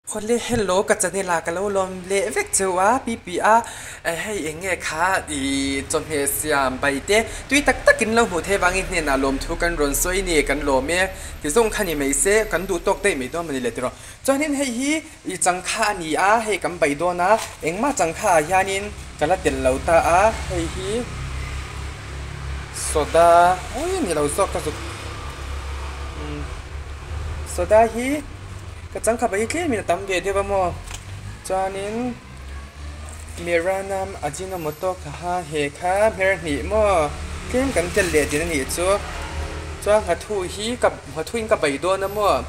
Khawle hello ka channel ah ka lo lawm leh vek cheu a pi pi a hei eng nge kha ih chawhmeh siam bai te tui tak tak in lo hmuh theih vangin hnenah lawmthu kan rawn sawi ni kan lawm e ti zawng kha ni mai se kan duh tawk daih mai dawn a ni le tiraw chuanin hei hi ih changkha a ni a hei kan bai dawn a engmah changkha ah hianin ka la tel lo ta a hei hi soda ui ni lo zawk ka zuk soda hi. Ka changkha pahnih tlemin a tam ve deuh a maw chuanin Miranam Ajinomoto kha ha he kha hmer hnih maw tlem kan tel leh din a nih chu chuan nghathu hi ka nghathu in ka bei dawn a maw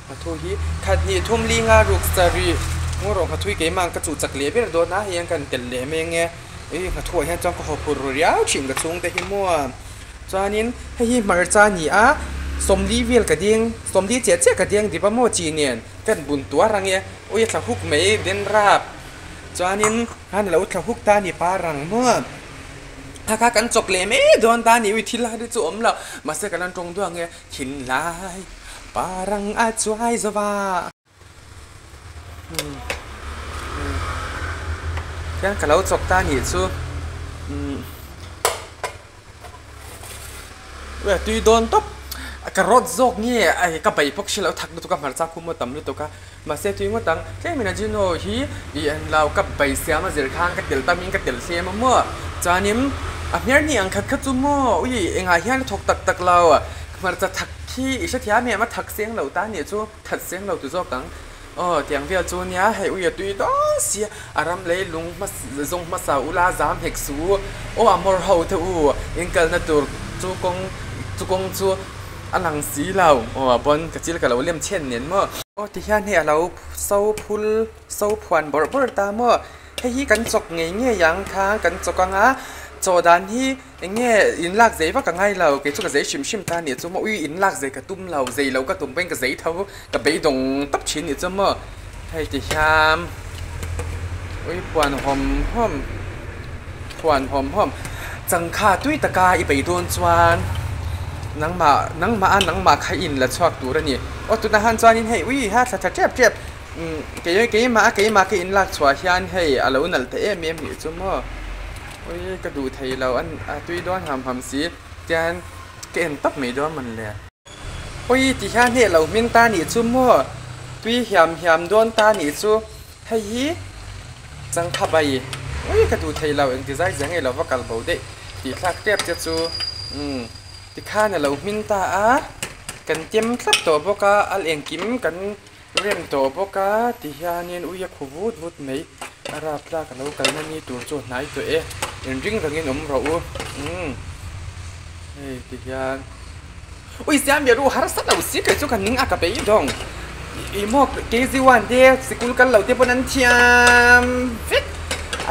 nghathu hi khat hnih thum li nga ruk sarih ngaw rawh nghathu hi keimah ang ka chuh chak leh ber dawn a hei hian kan tel leh mai ange ih nghathu ah hian chuan ka haw phur ru riau thin ka chhungte hi maw. Chuanin hei hi hmarcha a ni a, sawmli vel ka ding, sawmli chiah chiah ka deng dip a maw chi nen kan bun tuar ang e, ui a thla huk mai den rap. Chuanin khan a lo thla huk ta a ni pa rang maw, kha kha kan chawk leh mai dawn ta a ni, ui thil har hi chu awm lo, mahse ka lan tawng duang e, thinlai pa rang a chuai zo va. Khian ka lo chawk ta a nih chu tui dawn tawp ka rawt zawk nge ai ka bei bawk si lo thak lutuk a hmarcha khum a tam lutuk a mahse tui ngawt ang tlemin a Gino hi ih an lo ka bei siam a zir khan ka tel tam in ka tel hlem a maw chuanin a hmer ni ang khat kha chu maw ui engah hian a thawk tak tak lo hmarcha thak khi i hrethiam em a thak seng lo ta a nih chu. That seng lo ti zawk ang. Aw tiang vel chu nia hei ui a tui dawn sia a ram lei lung hma zawng hmasa ula zam hek su aw a hmawr ho te u in kalna tur chu kawng chu kawng chu a lang si lo aw a bawn ka chil ka lo lem chhen nen maw. Aw ti hian hei a lo so phul so phuan bawrh bawrh ta maw hei hi kan chawk ngei ngei ang kha kan chawk ang a chaw dan hi Eng nge in lak zei vak a ngai lo, kei chu ka zei hrim hrim ta nih chu maw, ui in lak zei ka tum lo, zei lo ka tum pawhin ka zei tho, ka beidawng tawp thin nih chu maw, hei ti hian ui phuan hawm hawm, phuan hawm hawm, changkha tui taka i bei dawn chuan nangmah nangmah a nangmah kha i in la chhuak tur a ni, aw tunah han chuanin hei ui ha thla tha tep tep kei keimah a keimah ka in lak chhuah hian hei a lo nalh ta em em nih chu maw. Ui ka duh thei lo a a tui dawn ham ham si tian ka en tawp mai dawn mawn le. Ui ti hian hei lo hming ta nih chu maw tui hiam hiam dawn ta nih chu hei hi changkha bai ui ka duh thei lo engti zai zia ngei lo va kal bo daih tih thlak tep te chu umm tikhan a lo hming ta a kan tem thlap tawh bawk a a engkim kan Rem tawh bawk a ti hianin ui a khu vut vut mai a rap tlak a lo kalna ni tur chu a hnai tawh e inring rangin awm rawh u umm hei ti hian ui siam ber u harsa lo si kei chu ka ning a ka bei dawng ih maw kg one te sikul kal lo te pawn an thiam vek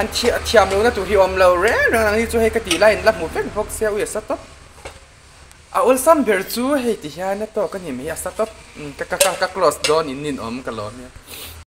an thiam lohna tur hi awm lo reng reng ang hi chu hei ka tih laiin la hmu vek bawk sia ui a sa tawp. A awlsam ber chu hei ti hian a tawk a ni mai a sa tawp ka ka ka close dawn in ninawm ka lawm nia.